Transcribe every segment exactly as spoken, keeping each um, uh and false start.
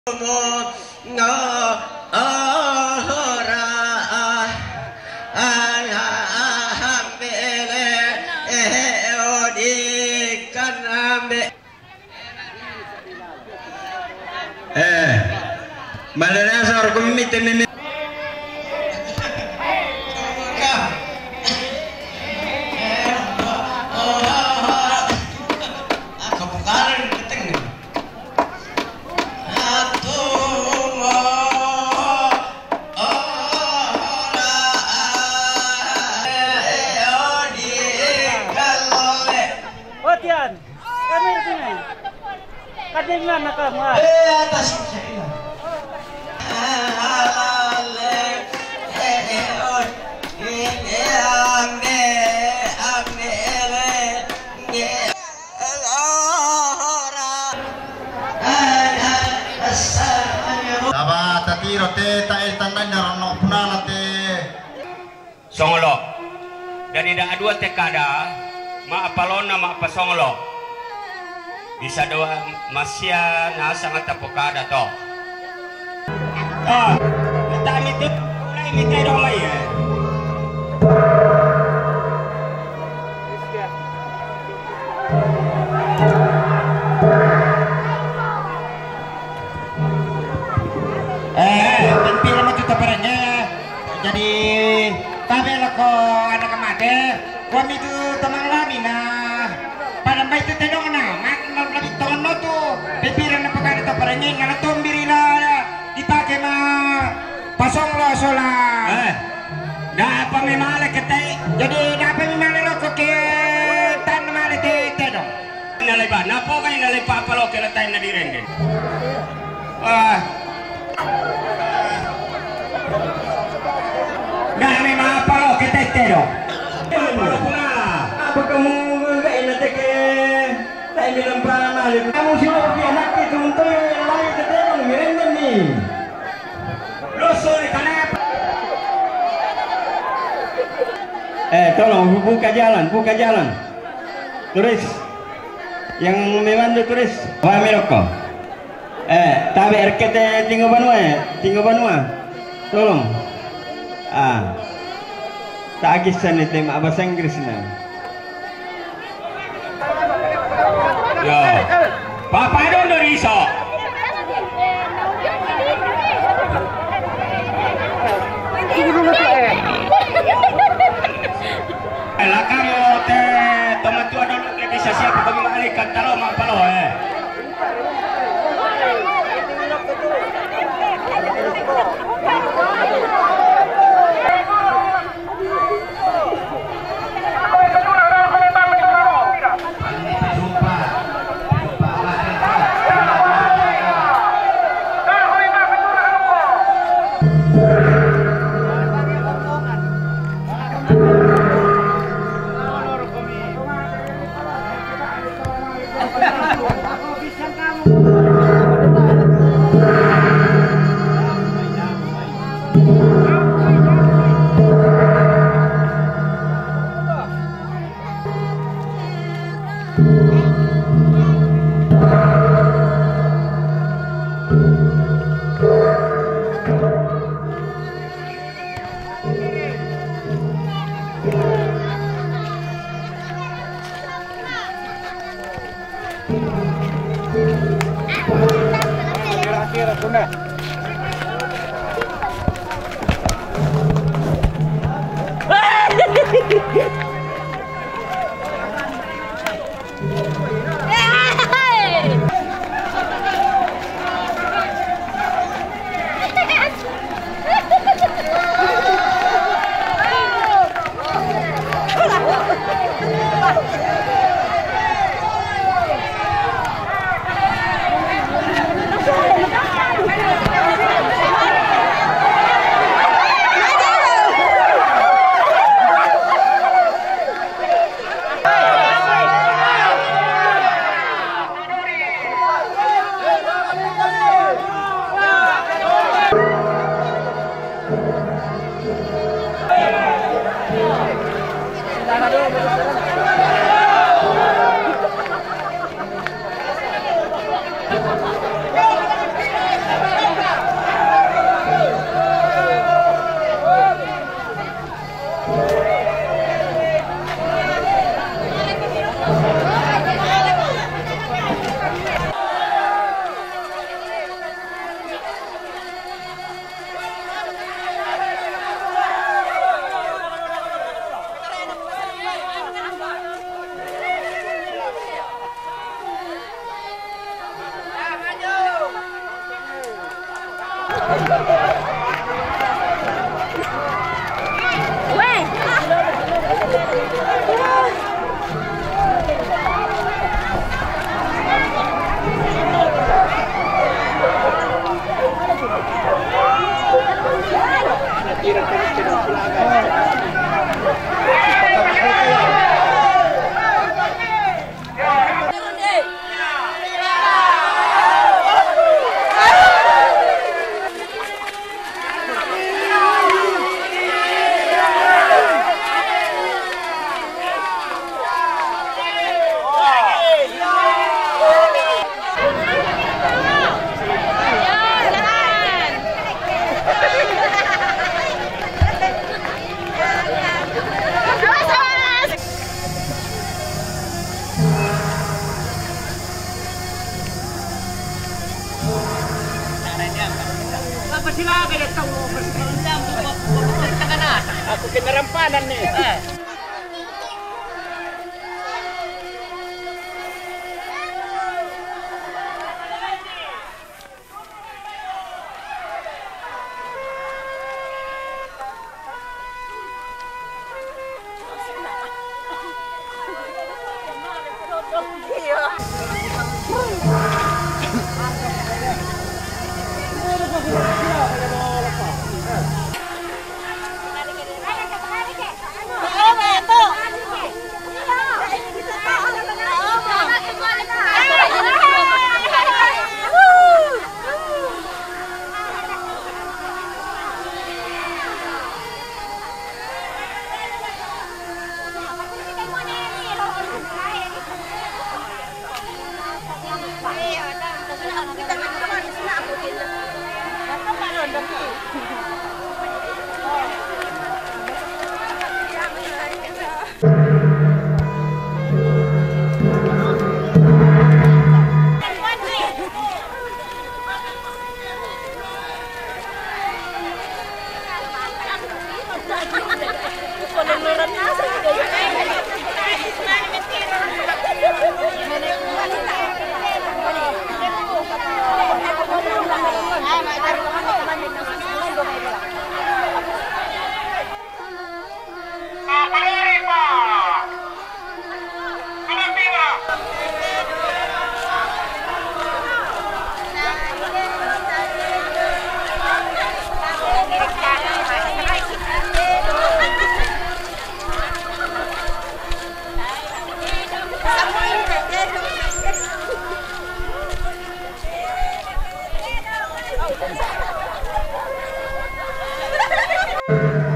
Eh, malinasor kumite mimi. Otian, kami sini. Kadingan na kamu, ah. Eh, atas. Taba tatiro te tae tandanya ronno punana te. Songolo. Dadi da dua te kada, ma apalona ma apasongolo. Bisa dua masia nasanga tapokada to. Ah, tani tu, mulai ni tedong mai, eh. Eh, pira mo tu taparanya. Jadi, tabe lako anak mate, kami tu tamang lami na. Pada mai tu tedong na, mak, mak, mak, tongon no tu, pipiran na pakada taparanya, ngana tombiri la, dipake ma, pasong lo sola. Eh, da apa memale kete? Jadi, da apa memale lo ke tan male te tedong? Inalai ba, napo ka inalai papa lo kela taina di renden. Ah. Nah, memang apa lo ke tete do? Apa lo puna? Apa kamu enggak enak teke? Tak bilang pernah malik. Kamu sih mau pi anak itu untuk yang lain tete dong, renden nih. Lo sore kenapa? Eh, tolong bu-, buka jalan, buka jalan. Turis. Yang memandu turis. Wah, Miroko. Eh, tabe R K T Tinggo Banua, eh. Tinggo Banua. Tolong. Ah. Tak agisan itu mak bahasa Inggris na. Yo. Papa dondo riso. Eh, lakamo te tomatua dulu ke bisa siapa kami mali kataro mapalo, eh. Aku kinarampanan ni.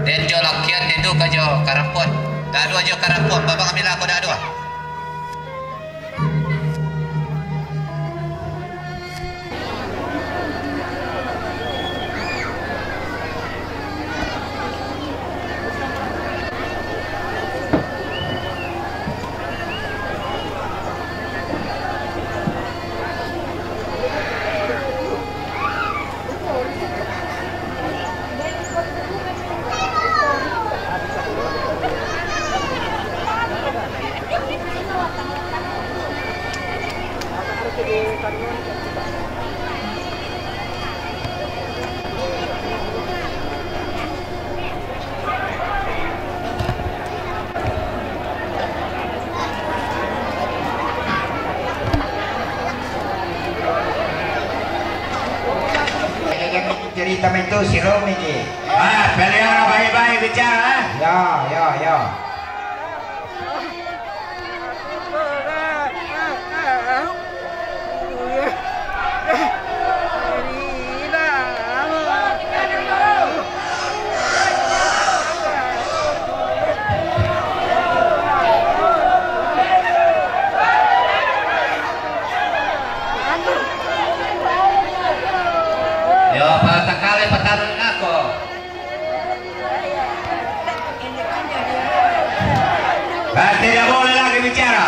Den jo lakian den tu ka jo karapot. Dah dua jo karapot, babang ambil aku dah dua. Cerita main tu si Romi je. Ah, pelihara baik-baik bicara, eh. Ya, ya, ya. Yo, patakale patarung ako. Nah, tidak boleh lagi bicara.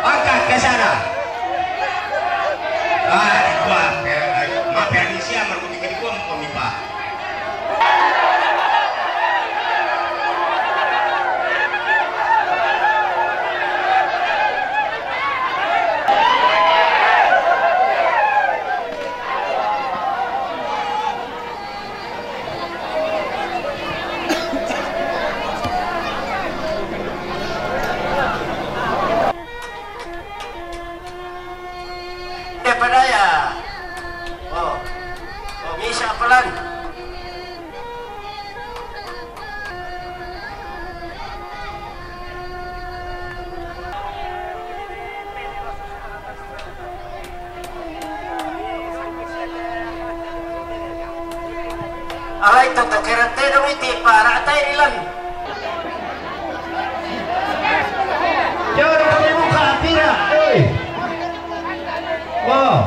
Angkat ke sana. Ah, maaf ya, maaf ya, ini siang baru bikin gua mau pemipa. Lan. Alai, toto kerante dong iti, para atai rilan. Jauh dari muka, tira, oi. Wow.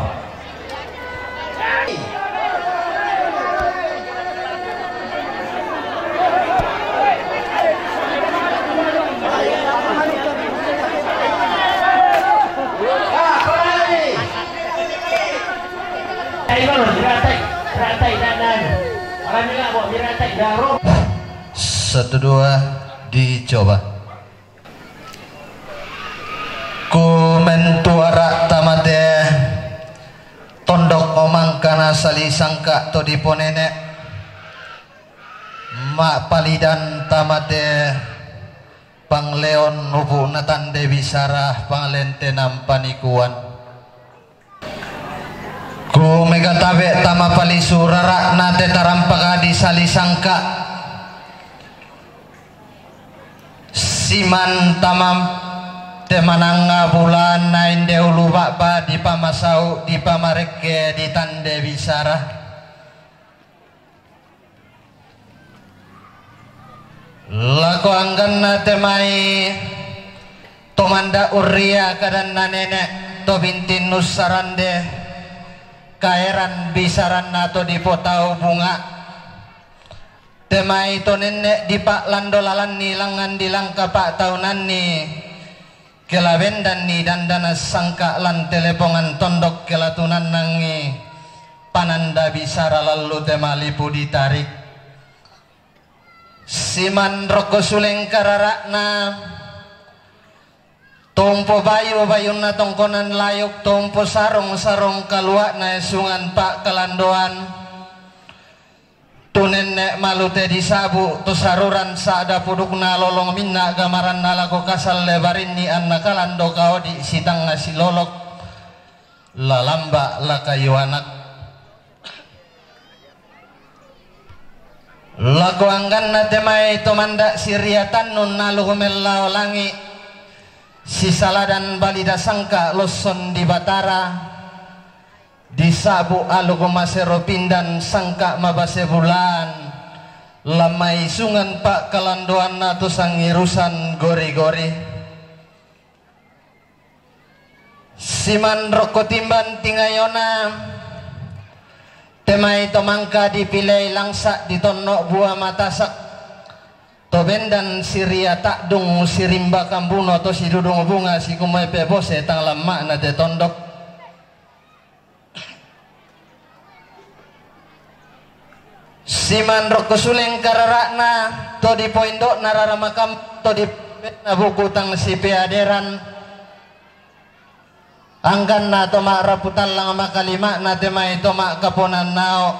Satu dua, dicoba. Ku mentuara tamate tondok omangkana sali sangka to diponene. Ma palidan tamate pangleon nubu natande bisara panglente nampanikuan. Ku megatabe tama palisu rara nate tarampaka di sali sangka. Siman tamam te mananga bulan nainde ulu baba di pamasau di pamarekke di tande bisara. Lako angganna te mai to manda urria kadanna nene to bintin nussarande kaeran bisaranna to dipotau bunga. Te mai to nenne dipalando lalanni langan di langka pataunanni. Kelabendanni dandana sangka lan telepongan tondok kelatunannangi pananda bisara lallu te malipu ditarik. Siman rokko suleng karara'na tompo bayu-bayunna tongkonan layuk tompo sarong-sarong kalua'na esungan pa'kalandoan. Tu nenne' malu te disabu to saruran sa'da pudukna lolong minna gamaranna lako kasalle barinni anna kalando kaodi sitangnga silolok lalamba la kayu anak. Lako angganna te mai to manda siriatannun nalu humellao langi sisaladan balida sangka losson di Batara. Disabu aluku masero pindan sangka mabase bulan, lamai sungan pa'kalandoanna tu sangirusan gori-gori. Siman rokko timban tingayona, te mai to mangka dipilei langsa di tonno bua matasak, to bendan siria ta'dung sirimba kambuno to sidudung bunga sikumai pebose tang lamma'na te tondok. Siman rokko suleng karara'na to dipoindo'na rara makam to dipenna buku tang sipeaderan. Angganna to ma'rapu tallang makalima'na te mai to ma'kaponan nao.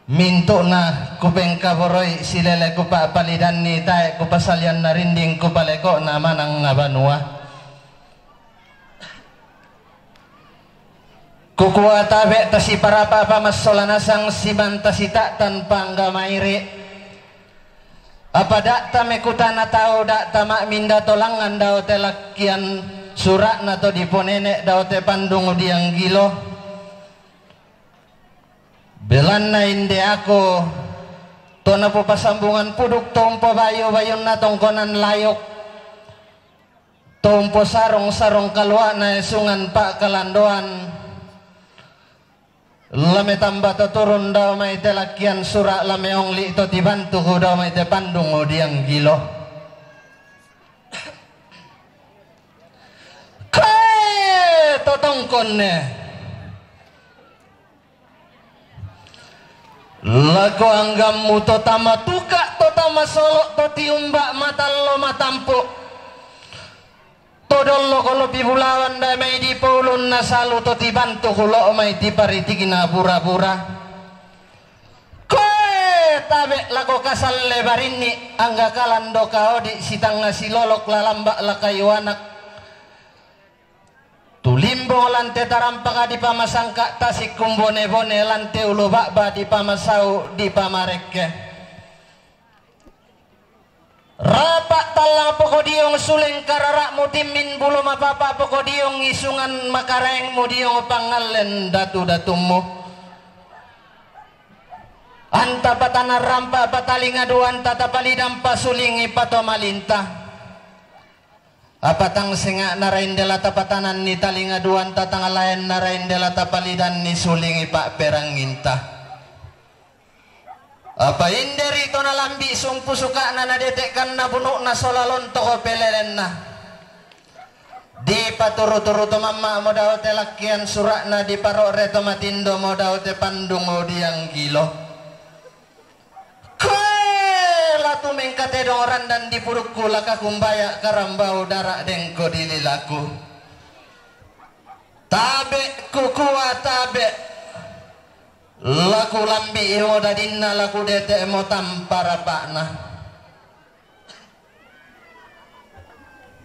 Mintu'na kupengkaboroi silele kupa'palidanni tae kupasalianna rinding kupaleko'na manang na banua. Kukua tabe' tasiparapa-apa massola nasang siman tasita'tan panggamairi. Apa da'ta mekutana tau da'ta ma'minda to langngan dao te lakkian sura'na to diponene' dao te pandung dianggilo. Belanna inde ako to napopasambungan puduk to umpobayu-bayunna tongkonan layok. To umposarong-sarong kalua'na esungan pa'kalandoan. Lame tamba to turun dao mai te lakkian sura' lame ongli to tibantuku dao mai te pandungu dianggilo. Kae to tongkonne. Lako anggammu to tama tuka to tama solo to tiumba matallo matampu. To dollo kolo pibulawan dai mai dipoulunna salu to tibantu kulo mai tiparitikna bura-bura. Koe tabe lako kasalle barinni angga kalando kaodi sitangnga silolok lalamba lakayu anak. Tulimbo lante tarampaka di pamasangka, tasi kumbone-bone lante ulu ba'ba di pamasau di pamarekke. Rapa' tallang pokodiong suleng karara'mu, timmin bulo mapapa pokodiong isungan makaraengmu diong pangallen datu-datummu. Anta patana rampa patalinga duanta tapalidan pasulingi patomalinta. Apa tang senga'na rainde la tapatananni talinga duanta, tang laenna rainde la tapalidanni sulingi pa'peranginta. Apa inde ri to nalambi' sumpu suka'na nadete'kanna bunu'na sola lontoko pelelenna. Dipaturu-turu to mamma'mo dao te lakkian sura'na, diparo're to matindomo dao te pandung dianggilo. Koe la tu mengkatedong randan di pudukku, la kakumbaya' karambau dara' dengko dililaku. Tabe', kukua tabe', la kulambi'imo dadinna, la kudete'mo tampa rapa'na.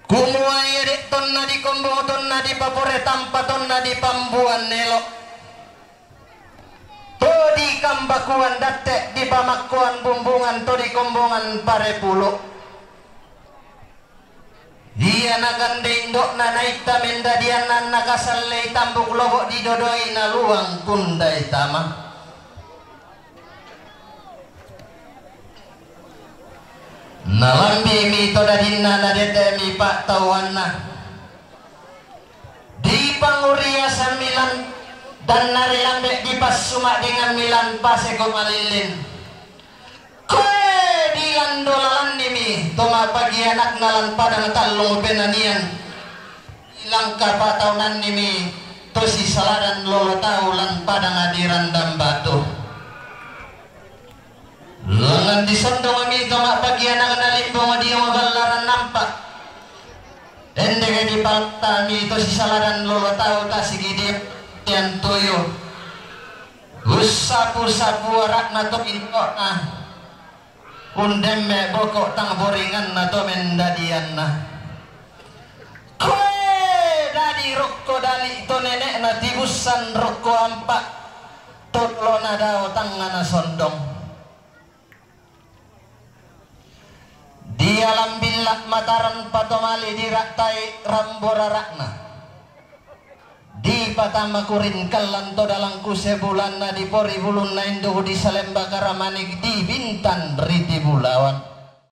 Kumua ia de' tonna dikombong, tonna dipapore tampa, tonna dipambuan elo'. To dikambakuan datte', dipamakkoan bumbungan, to dikombongan parepulo. Ia nakande indo'na naitta mendadianna, nakasallei tambuk lobo' didodoi, naluang kundai tama. Nalambi'mi to dadinna, nadete'mi pa'tauanna. Dipanguriasammi lan, dan narilambe' dipassuma' dengan milan paseko malillin. Koe dilando lalannimi to ma'pagianakna lan padang tallung penanian. Langka pa'taunannimi to sisaladan lolo tau lan padang adirandan batu. Langngan disondongmi to ma'pagianakna limbong diong ballaran nampa'. Endeke dipala'tami to sisaladan lolo tau tasigi diong tuyu. Ussapu-sapu ara'na to indo'na. Undemme boko' tang boringanna to mendadianna. Koe dadi rokko dali' to nene'na tibussan rokko ampa', to lona dao tangngana sondong. Dialambilla' mataran patomali dira'tai rambo rara'na. Dipatama kurin kallan to dalangku sebulanna, dipori bulunna indu'ku di Salemba Karamanik di Bintan ri Tibulawan.